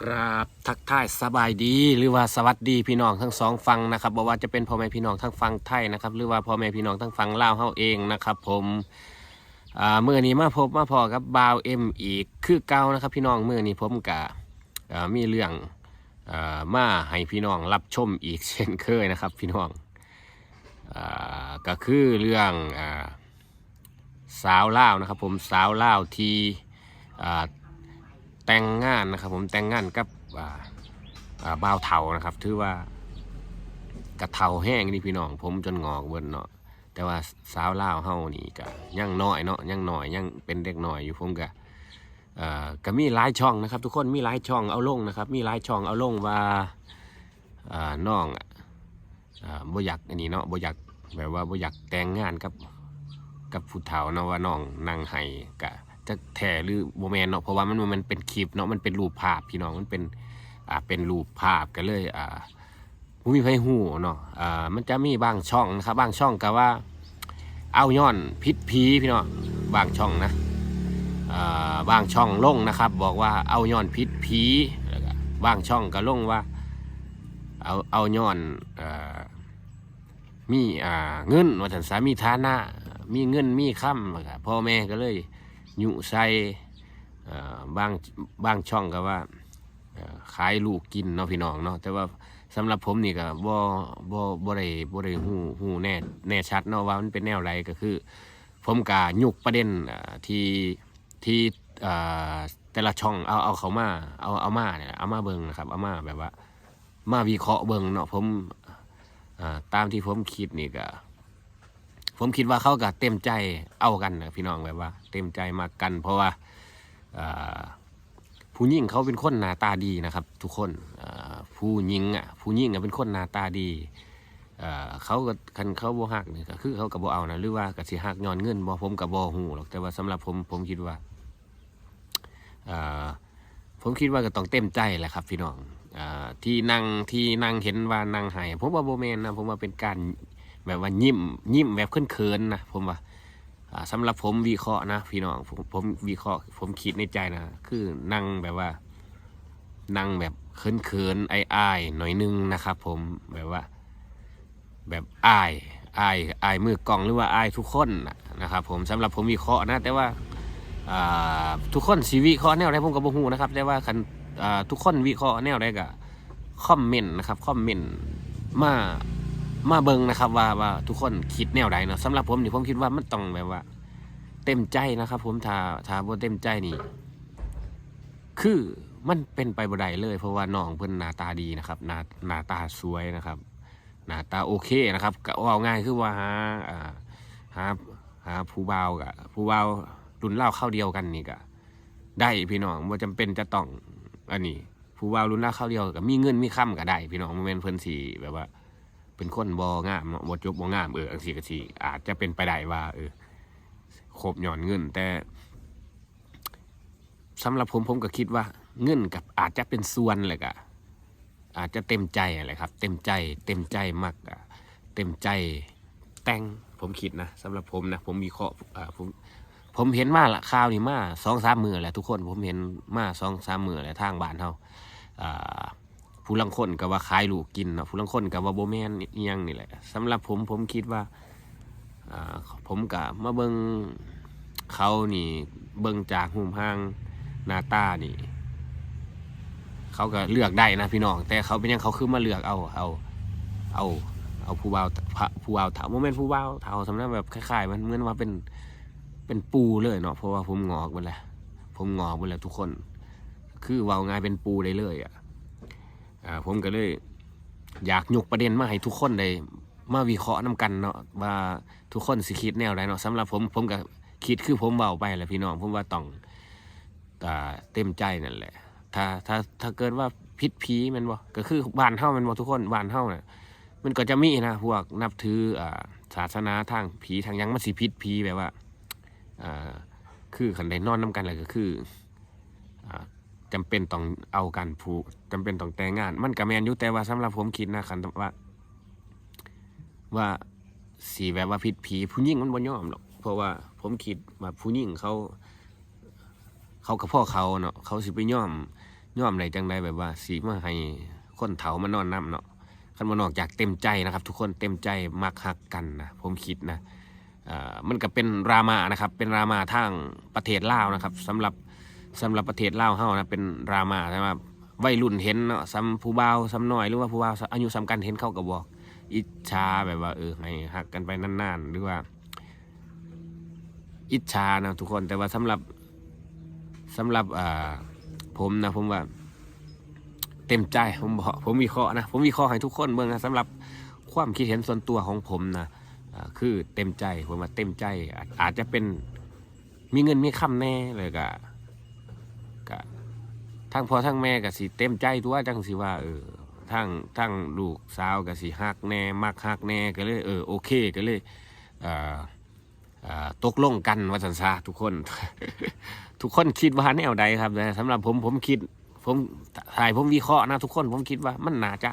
ກາບທັກທາຍສະບາຍດີ ຫຼືວ່າສະຫວັດດີພີ່ນ້ອງທັງສອງຝັ່ງນະຄັບ, ບໍ່ວ່າຈະເປັນພໍ່ແມ່ພີ່ນ້ອງທາງຝັ່ງໄທນະຄັບ ຫຼືວ່າພໍ່ແມ່ພີ່ນ້ອງທາງຝັ່ງລາວເຮົາເອງນະຄັບຜົມ. ອ່າ ມື້ນີ້ມາພົບມາພໍ້ກັບບ່າວເອັມອີກຄືເກົ່ານະຄັບພີ່ນ້ອງ. ມື້ນີ້ຜົມກະ ເອີ ມີເລື່ອງ ເອີ ມາໃຫ້ພີ່ນ້ອງຮັບຊົມອີກເຊັ່ນເຄີຍນະຄັບພີ່ນ້ອງ. ເອີ ກະຄືເລື່ອງ ເອີ ສາວລາວນະຄັບຜົມ, ສາວລາວທີ່ ເອີ ແຕ່ງງານນະຄັບຜົມ, ແຕ່ງງານກັບ ອ່າ ອ່າ ບ່າວເຖົ້ານະຄັບ. ຖືວ່າກະເຖົ້າແຮງນີ້ພີ່ນ້ອງ, ຜົມຈົນງອກເບິດເນາະ. ແຕ່ວ່າສາວລາວເຮົານີ້ກະຍັງນ້ອຍເນາະ, ຍັງນ້ອຍ ຍັງເປັນເດັກນ້ອຍຢູ່. ຜົມກະ ເອີ ກະມີຫຼາຍຊ່ອງນະຄັບທຸກຄົນ, ມີຫຼາຍຊ່ອງເອົາລົງນະຄັບ, ມີຫຼາຍຊ່ອງເອົາລົງວ່າ ເອີ ນ້ອງ ອ່າ ບໍ່ຢາກອັນນີ້ເນາະ, ບໍ່ຢາກ ແບບວ່າບໍ່ຢາກແຕ່ງງານກັບ ກັບຜູ້ເຖົ້າເນາະ, ວ່ານ້ອງນັ່ງໄຫ້. ກະຈັກແທ້ຫຼືບໍ່ແມ່ນເນາະ, ເພາະວ່າມັນ ມັນເປັນຄລິບເນາະ, ມັນເປັນຮູບພາບພີ່ນ້ອງ, ມັນເປັນ ອ່າ ເປັນຮູບພາບ ກະເລີຍ ອ່າ ບໍ່ມີໃຜຮູ້ເນາະ. ອ່າ ມັນຈະມີບາງຊ່ອງນະຄັບ, ບາງຊ່ອງກະວ່າເອົາຍ້ອນຜິດຜີພີ່ນ້ອງ, ບາງຊ່ອງນະ. ອ່າ ບາງຊ່ອງລົງນະຄັບ ບອກວ່າເອົາຍ້ອນຜິດຜີ, ແລ້ວກະບາງຊ່ອງກະລົງວ່າເອົາ ເອົາຍ້ອນ ເອີ ມີ ອ່າ ເງິນວ່າຊັ້ນຊະ, ມີຖານະ ມີເງິນມີຄຳ ແລ້ວກະພໍ່ແມ່ກະເລີຍຍຸໃສ່. ເອີ ບາງ ບາງຊ່ອງກະວ່າ ເອີ ຂາຍລູກກິນເນາະພີ່ນ້ອງເນາະ. ແຕ່ວ່າສຳລັບຜົມນີ້ກະບໍ່ ບໍ່ ບໍ່ໄດ້ ບໍ່ໄດ້ຮູ້ ຮູ້ແນ່ ແນ່ຊັດເນາະວ່າມັນເປັນແນວໃດ. ກະຄືຜົມກະຍົກປະເດັນ ເອີ ທີ່ ທີ່ ເອີ ແຕ່ລະຊ່ອງເອົາ ເອົາເຂົ້າມາ ເອົາ ເອົາມານີ້ແຫຼະ ເອົາມາເບິ່ງນະຄັບ, ເອົາມາແບບວ່າ ມາວິເຄາະເບິ່ງເນາະ. ຜົມ ອ່າ ຕາມທີ່ຜົມຄິດນີ້ກະ ຜົມຄິດວ່າເຂົາກະເຕັມໃຈເອົາກັນນະພີ່ນ້ອງ, ແບບວ່າເຕັມໃຈມັກກັນ. ເພາະວ່າ ເອີ ຜູ້ຍິງເຂົາເປັນຄົນໜ້າຕາດີນະຄັບທຸກຄົນ. ເອີ ຜູ້ຍິງອະ ຜູ້ຍິງອະເປັນຄົນໜ້າຕາດີ. ເອີ ເຂົາກະ ຄັນເຂົາບໍ່ຮັກນີ້ກະຄືເຂົາກະບໍ່ເອົານະ, ຫຼືວ່າກະຊິຮັກຍ້ອນເງິນບໍ່ ຜົມກະບໍ່ຮູ້ດອກ. ແຕ່ວ່າສຳລັບຜົມ ຜົມຄິດວ່າ ເອີ ຜົມຄິດວ່າກະຕ້ອງເຕັມໃຈແຫຼະຄັບພີ່ນ້ອງ. ເອີ ທີ່ນັ່ງ ທີ່ນັ່ງເຫັນວ່ານັ່ງໄຫ້ ຜົມວ່າບໍ່ແມ່ນນະ, ຜົມວ່າເປັນການແບບວ່າຍິ້ມ ຍິ້ມແບບເຂີນໆນະ ຜົມວ່າ. ອ່າ ສຳລັບຜົມວິເຄາະນະພີ່ນ້ອງ, ຜົມ ຜົມວິເຄາະ ຜົມຄິດໃນໃຈນະ ຄືນັ່ງແບບວ່າ ນັ່ງແບບເຂີນໆ ອາຍໆ ໜ້ອຍໜຶ່ງນະຄັບຜົມ. ແບບວ່າ ແບບອາຍ ອາຍ ອາຍມືກ້ອງ ຫຼືວ່າອາຍທຸກຄົນນະ ນະຄັບຜົມ. ສຳລັບຜົມວິເຄາະນະ, ແຕ່ວ່າ ອ່າ ທຸກຄົນຊິວິເຄາະແນວໃດ ຜົມກະບໍ່ຮູ້ນະຄັບ. ແຕ່ວ່າຄັນ ອ່າ ທຸກຄົນວິເຄາະແນວໃດກະຄອມເມັນນະຄັບ, ຄອມເມັນມາ ມາເບິ່ງນະຄັບວ່າ ວ່າທຸກຄົນຄິດແນວໃດເນາະ. ສຳລັບຜົມນີ້ ຜົມຄິດວ່າມັນຕ້ອງແບບວ່າເຕັມໃຈນະຄັບຜົມ. ຖ້າ ຖ້າບໍ່ເຕັມໃຈນີ້ ຄືມັນເປັນໄປບໍ່ໄດ້ເລີຍ, ເພາະວ່ານ້ອງເພິ່ນໜ້າຕາດີນະຄັບ, ໜ້າ ໜ້າຕາສວຍນະຄັບ, ໜ້າຕາໂອເຄນະຄັບ. ກະເວົ້າງ່າຍຄືວ່າຫາ ອ່າ ຫາ ຫາຜູ້ບ່າວ ກະຜູ້ບ່າວລຸ້ນລາວຄາວດຽວກັນນີ້ກະໄດ້ພີ່ນ້ອງ, ບໍ່ຈຳເປັນຈະຕ້ອງອັນນີ້. ຜູ້ບ່າວລຸ້ນລາວຄາວດຽວກະມີເງິນມີຄຳກະໄດ້ພີ່ນ້ອງ, ບໍ່ແມ່ນເພິ່ນຊິແບບວ່າເປັນຄົນບໍ່ງາມເນາະ, ບໍ່ຈົບບໍ່ງາມ. ເອີ ຈັ່ງຊີ້ກະຊິອາດຈະເປັນໄປໄດ້ວ່າ ເອີ ຄົບຍ້ອນເງິນ. ແຕ່ ສຳລັບຜົມ ຜົມກະຄິດວ່າເງິນກະອາດຈະເປັນສ່ວນ ແລ້ວກະອາດຈະເຕັມໃຈຫັ້ນແຫຼະຄັບ, ເຕັມໃຈ ເຕັມໃຈມັກ ເຕັມໃຈແຕ່ງ. ຜົມຄິດນະ ສຳລັບຜົມນະ, ຜົມວິເຄາະ ເອີ ຜົມ ຜົມເຫັນມາລະ ຂ່າວນີ້ມາສອງສາມມື້ແລ້ວທຸກຄົນ, ຜົມເຫັນມາສອງສາມມື້ແລ້ວ. ທາງບ້ານເຮົາ ອ່າ ຜູ້ລາງຄົນກະວ່າຂາຍລູກກິນເນາະ, ຜູ້ລາງຄົນກະວ່າບໍ່ແມ່ນອີ່ຫຍັງນີ້ແຫຼະ. ສຳລັບຜົມ ຜົມຄິດວ່າ ອ່າ ຜົມກະມາເບິ່ງເຂົານີ້, ເບິ່ງຈາກຮູບຮ່າງໜ້າຕານີ້ ເຂົາກະເລືອກໄດ້ນະພີ່ນ້ອງ. ແຕ່ເຂົາເປັນຫຍັງເຂົາຄືມາເລືອກເອົາ ເອົາ ເອົາ ເອົາຜູ້ບ່າວ ພະ ຜູ້ບ່າວເຖົ້າ, ບໍ່ແມ່ນຜູ້ບ່າວເຖົ້າສ່ຳນະ, ແບບຄ້າຍໆ ມັນເໝືອນວ່າເປັນ ເປັນປູ່ເລີຍເນາະ, ເພາະວ່າຜົມງອກເບິດແລ້ວ ຜົມງອກເບິດແລ້ວທຸກຄົນ, ຄືເວົ້າງ່າຍເປັນປູ່ໄດ້ເລີຍອະ. ອ່າ ຜົມກະເລີຍຢາກຍົກປະເດັນມາໃຫ້ທຸກຄົນໄດ້ມາວິເຄາະນຳກັນເນາະ ວ່າທຸກຄົນຊິຄິດແນວໃດເນາະ. ສຳລັບຜົມ ຜົມກະຄິດຄືຜົມເວົ້າໄປແຫຼະພີ່ນ້ອງ, ຜົມວ່າຕ້ອງ ອ່າ ເຕັມໃຈນັ້ນແຫຼະ. ຖ້າ ຖ້າ ຖ້າເກີດວ່າຜິດຜີແມ່ນບໍ່? ກະຄືບ້ານເຮົາແມ່ນບໍ່ທຸກຄົນ? ບ້ານເຮົານະ ມັນກໍຈະມີນະ ພວກນັບຖື ອ່າ ສາສະໜາທາງຜີທາງຫຍັງ, ມັນຊິຜິດຜີແບບວ່າ ອ່າ ຄືຄັນໄດ້ນອນນຳກັນແລ້ວກໍຄື ອ່າ ຈຳເປັນຕ້ອງເອົາກັນ ຜູ້ ຈຳເປັນຕ້ອງແຕ່ງງານ. ມັນກໍແມ່ນຢູ່, ແຕ່ວ່າສຳລັບຜົມຄິດນະ ຄັນວ່າ ວ່າຊິແບບວ່າຜິດຜີ ຜູ້ຍິງມັນບໍ່ຍອມດອກ, ເພາະວ່າຜົມຄິດວ່າຜູ້ຍິງເຂົາ ເຂົາກໍພໍເຂົາເນາະ, ເຂົາຊິໄປຍອມ ຍອມໄດ້ຈັ່ງໃດ ແບບວ່າຊິມາໃຫ້ຄົນເຖົ້າມານອນນຳເນາະ. ຄັນວ່ານອກຈາກເຕັມໃຈນະຄັບ ທຸກຄົນເຕັມໃຈມັກຮັກກັນນະ ຜົມຄິດນະ ເອີ ມັນກະເປັນດຣາມານະຄັບ ເປັນດຣາມາທາງປະເທດລາວນະຄັບ. ສຳລັບ ສຳລັບປະເທດລາວເຮົານະ ເປັນດຣາມາ ແຕ່ວ່າໄວລຸ້ນເຫັນເນາະ ສ່ຳຜູ້ບ່າວສ່ຳນ້ອຍ ຫຼືວ່າຜູ້ບ່າວອາຍຸສ່ຳກັນ ເຫັນເຂົາກະບອກອິດສາ ແບບວ່າ ເອີ ໃຫ້ຮັກກັນໄປນານໆ ຫຼືວ່າອິດສານະທຸກຄົນ. ແຕ່ວ່າສຳລັບ ສຳລັບ ເອີ ຜົມນະ ຜົມວ່າເຕັມໃຈ ຜົມເບາະ ຜົມວິເຄາະນະ ຜົມວິເຄາະໃຫ້ທຸກຄົນເບິ່ງນະ. ສຳລັບຄວາມຄິດເຫັນສ່ວນຕົວຂອງຜົມນະ ເອີ ຄືເຕັມໃຈ ຜົມວ່າເຕັມໃຈ ອາດ ອາດຈະເປັນ ມີເງິນມີຄຳແດ່ ແລ້ວກະ ກະທາງພໍ່ທາງແມ່ກະຊິເຕັມໃຈຕົວະ ຈັ່ງຊິວ່າ ເອີ ທາງ ທາງລູກສາວກະຊິຮັກແດ່ ມັກຮັກແດ່ ກະເລີຍ ເອີ ໂອເຄ ກະເລີຍ ເອີ ເອີ ຕົກລົງກັນວ່າຊັ້ນຊະ ທຸກຄົນ ທຸກຄົນຄິດວ່າແນວໃດຄັບ? ແຕ່ສຳລັບຜົມ ຜົມຄິດ ຜົມ ຖ້າໃຫ້ຜົມວິເຄາະນະທຸກຄົນ ຜົມຄິດວ່າມັນໜ້າຈະ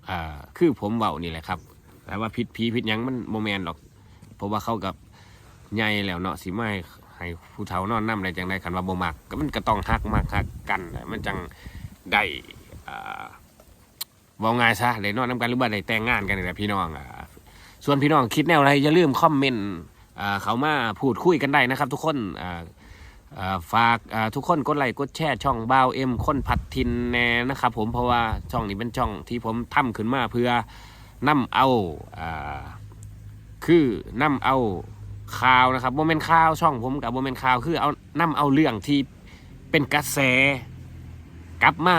ອ່າ ຄືຜົມເວົ້ານີ້ແຫຼະຄັບ ແຕ່ວ່າຜິດຜີຜິດຫຍັງມັນບໍ່ແມ່ນດອກ ເພາະວ່າເຂົາກະໃຫຍ່ແລ້ວເນາະ ຊິມາໃຫ້ ໃຫ້ຜູ້ເຖົ້ານອນນຳໄດ້ຈັ່ງໃດ? ຄັນວ່າບໍ່ມັກ ກະມັນກະຕ້ອງຮັກ ມັກຮັກກັນ ມັນຈັ່ງໄດ້ ອ່າ ເວົ້າງ່າຍຊະ ໄດ້ນອນນຳກັນ ຫຼືວ່າໄດ້ແຕ່ງງານກັນນີ້ແຫຼະພີ່ນ້ອງ. ອ່າ ສ່ວນພີ່ນ້ອງຄິດແນວໃດ ຢ່າລືມຄອມເມັນ ອ່າ ເຂົ້າມາພູດຄຸຍກັນໄດ້ນະຄັບທຸກຄົນ. ອ່າ ອ່າ ຝາກ ອ່າ ທຸກຄົນກົດໄລກົດແຊຊ່ອງບ່າວເອັມຄົນພັດຖິ່ນແດ່ນະຄັບຜົມ ເພາະວ່າຊ່ອງນີ້ເປັນຊ່ອງທີ່ຜົມທຳຂຶ້ນມາເພື່ອນຳເອົາ ອ່າ ຄືນຳເອົາຂ່າວນະຄັບ ບໍ່ແມ່ນຂ່າວ ຊ່ອງຜົມກະບໍ່ແມ່ນຂ່າວ ຄືເອົາ ນຳເອົາເລື່ອງທີ່ເປັນກະແສກັບມາ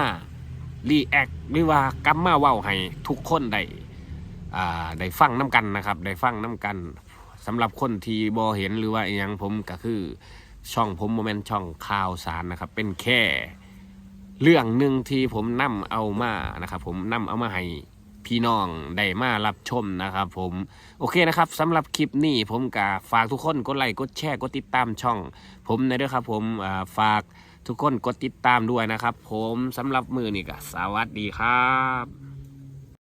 ຣີແອັກ ຫຼືວ່າກັບມາເວົ້າໃຫ້ທຸກຄົນໄດ້ ອ່າ ໄດ້ຟັງນຳກັນນະຄັບ ໄດ້ຟັງນຳກັນ. ສຳລັບຄົນທີ່ບໍ່ເຫັນ ຫຼືວ່າອີ່ຫຍັງ ຜົມກະຄື ຊ່ອງຜົມບໍ່ແມ່ນຊ່ອງຂ່າວສານນະຄັບ ເປັນແຄ່ເລື່ອງໜຶ່ງທີ່ຜົມນຳເອົາມານະຄັບ ຜົມນຳເອົາມາໃຫ້ພີ່ນ້ອງໄດ້ມາຮັບຊົມນະຄັບຜົມ. ໂອເຄນະຄັບ ສຳລັບຄລິບນີ້ ຜົມກະຝາກທຸກຄົນກົດໄລກົດແຊ ກົດຕິດຕາມຊ່ອງຜົມແດ່ເດີຄັບຜົມ. ອ່າ ຝາກທຸກຄົນກົດຕິດຕາມດ້ວຍນະຄັບຜົມ. ສຳລັບມື້ນີ້ກະສະຫວັດດີຄັບ.